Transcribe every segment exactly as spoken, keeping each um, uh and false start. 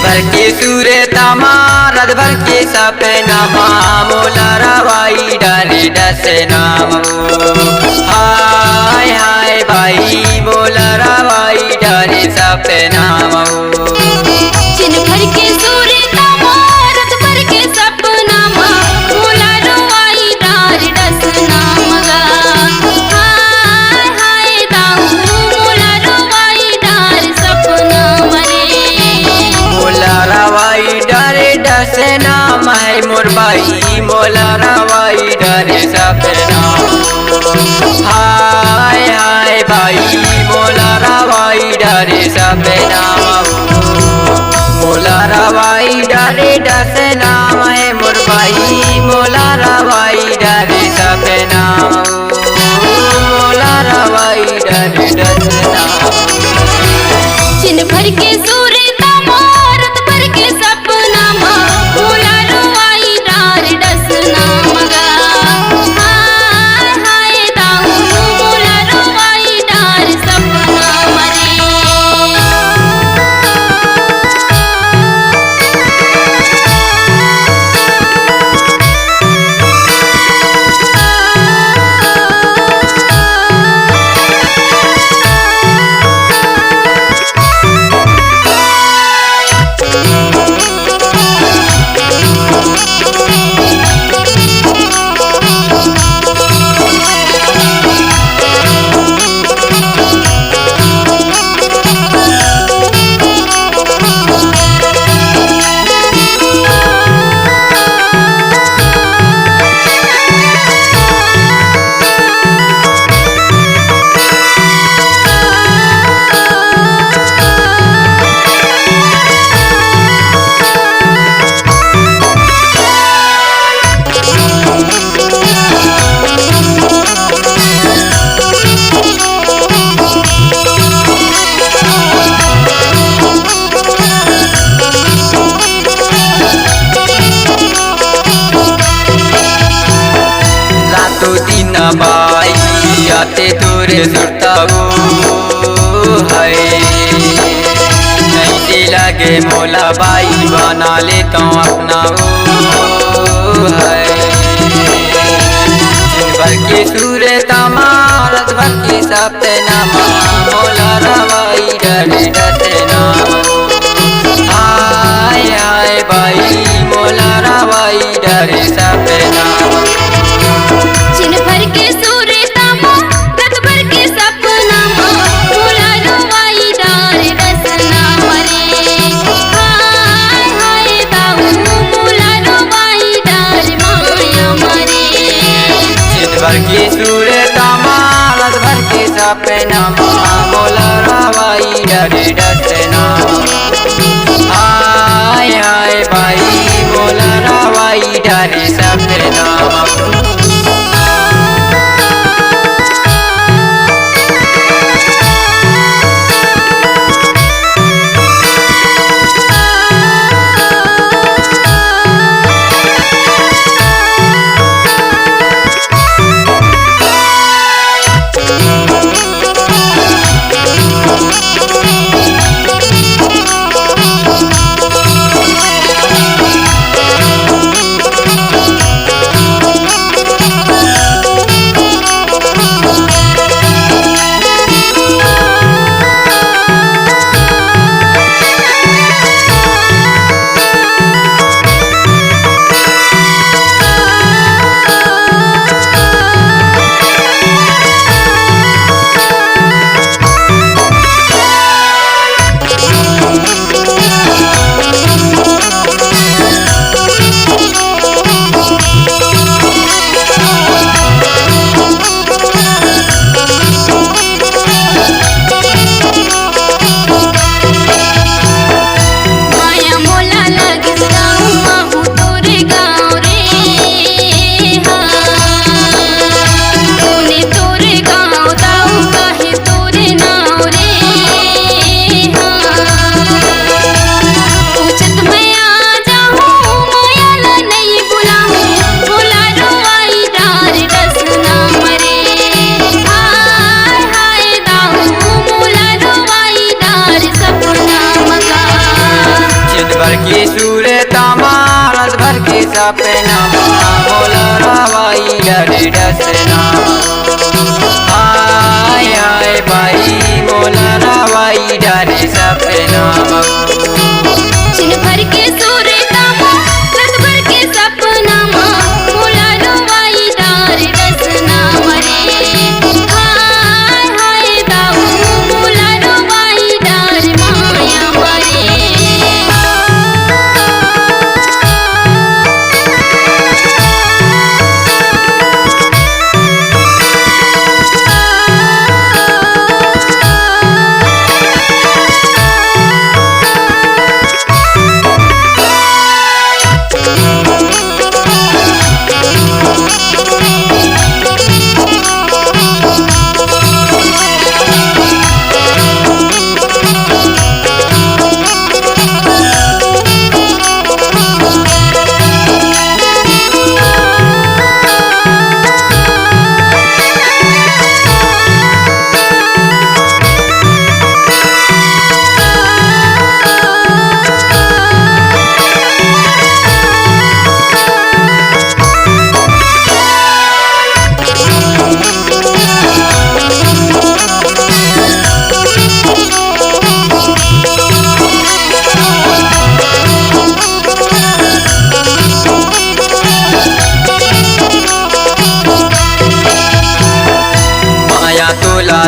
के सुरता मा, रात भर के सपना मा, मोला रवाई डारे डसना मा हो। हाय हाय भाई, मोला रवाई डारे सपना मा हो। दिन भर के सुरता मा, रात भर के सपना मा, मोला रवाई डारे डसना मा गा। हाय हाय दाऊ, मोला रवाई डारे सपना मा रे। मोला रवाई डारे डसना मा हे मोर भाई, मोला रवाई डारे सपना। हाय हाय भाई, मोला रवाई डारे सपना। मोला रवाई डारे डसना मा हे मोर भाई, मोला रवाई डारे सपना। मोला रवाई डारे डसना। दिन भर के सुरता मा, रात भर के सपना मा, मोला रवाई डारे डसना मा गा। हाय हाय दाऊ, मोला रवाई डारे सपना मा रे। रातों दिन बाई आते तोरे सुरता ओ हाय। नइते लगे मोला बाई बना लेतों अपना ओ हाय। दिन भर के सुरता मा, रात भर के सपना मा, मोला रवाई डारे डसना। हाय हाय बाई, मोला रवाई डारे सपना। दिन भर के सुरता मा, रात भर के सपना मा, मोला रवाई डारे डसना मा रे। हाय हाय दाऊ, मोला रवाई डारे माया मा रे। दिन भर के सुरता मा, रात भर के सपना मा, मोला रवाई डारे डसना। हाय हाय बाई, मोला रवाई डारे सपना।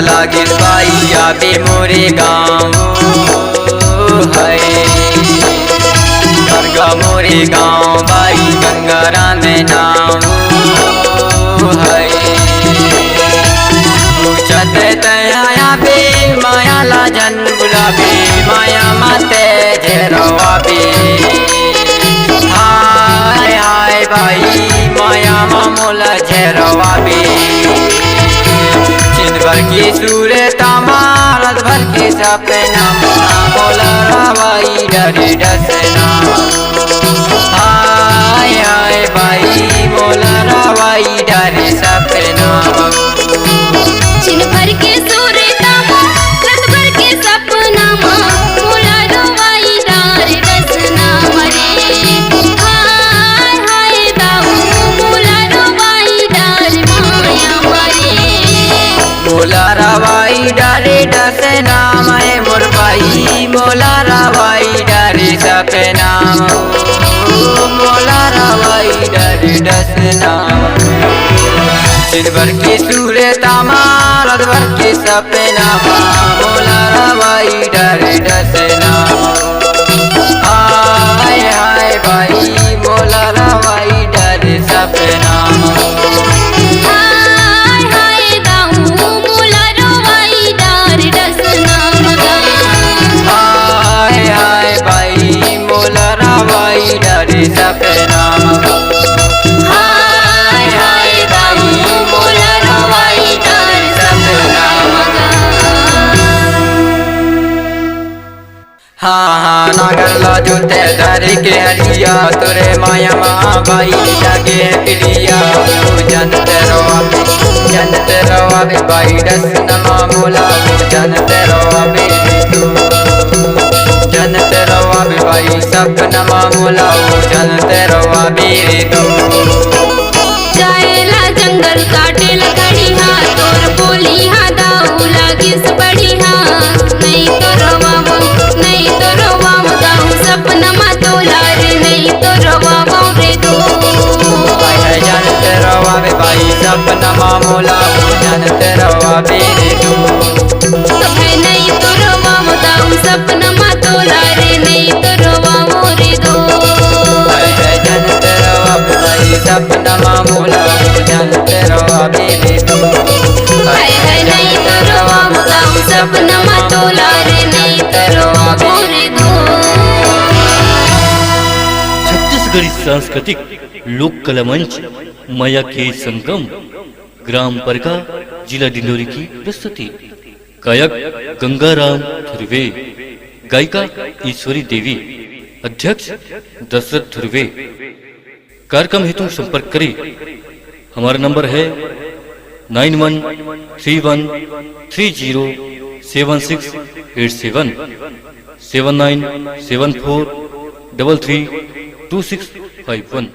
लागिस बाई आबे मोरे गाँव, हाय। गंगा मोरे गाँव बाई, गंगा राम नाम, हाय। पूछत तैं आबे, माया ला जन बुलाबे, माया माते झेरवाबे। हाय हाय बाई, माया मा मोला झेरवाबे। छिन भर के सुरता मा, रत भर के सपना मा, मोला रवाई डरे डसना। हाय हाय बाई, मोला रवाई डरे सपना मा। छिन भर के सुरता मा, रत भर के सपना मा, मोला रवाई डरे डसना मा रे। हाय हाय दाऊ, मोला रवाई डरे माया मा रे। मोला रवाई डरे डसना मा ए मोर बाई, मोला रवाई डरे सपना मा, मोला रवाई डरे डसना मा। दिन भर के सुरता मा, रत भर के सपना मा, मोला रवाई डरे डसना मा। हाय हाय बाई, मोला रवाई डरे सपना मा। हाय हाय दाऊ, मोला रवाई डरे डसना मा। हाय हाय बाई, मोला रवाई डरे सपना मा। हाय हाय दाऊ, मोला रवाई डरे सपना मा। हाँ हाँ, नांगर ला जोते धर के हरिया, तोरे माया मा बाई लागे पिरिया। जनते रवाबे, जनते रवाबे बाई डसना मा मोला, जनते रवाबे रे तू। जनते रवाबे बाई सपना मा मोला, जनते रवाबे रे तू। जाएला जंगल काटेला खड़िहा, तोर बोलिहा दाऊ लागिस बढ़िहा। नहीं तो रवावो, नहीं तो रवावो दाऊ सपना मा तोला रे, नहीं तो रवावो रे तू। हाय हाय, जनते रवाबे बाई सपना मा मोला, जनते रवाबे रे तू। तो है नहीं तो रवावो दाऊ सपना मा तोला रे, नहीं तो रवावो रे दो। हाय हाय, जनते रवाबे बाई सपना मा मोला, जनते रवाबे रे तू। हाय हाय, नहीं तो रवावो दाऊ सपना मा तोला रे, नहीं तो रवावो रे दो। छत्तीसगढ़ी सांस्कृतिक लोक कला मंच मया के संगम, ग्राम परका, जिला डिंडोरी की प्रस्तुति। गायक गंगाराम धुर्वे, गायिका ईश्वरी देवी, अध्यक्ष दशरथ धुर्वे। कार्यक्रम हेतु संपर्क करें। हमारा नंबर है nine one three one three zero seven six eight seven, seven nine seven four double three two six five वन।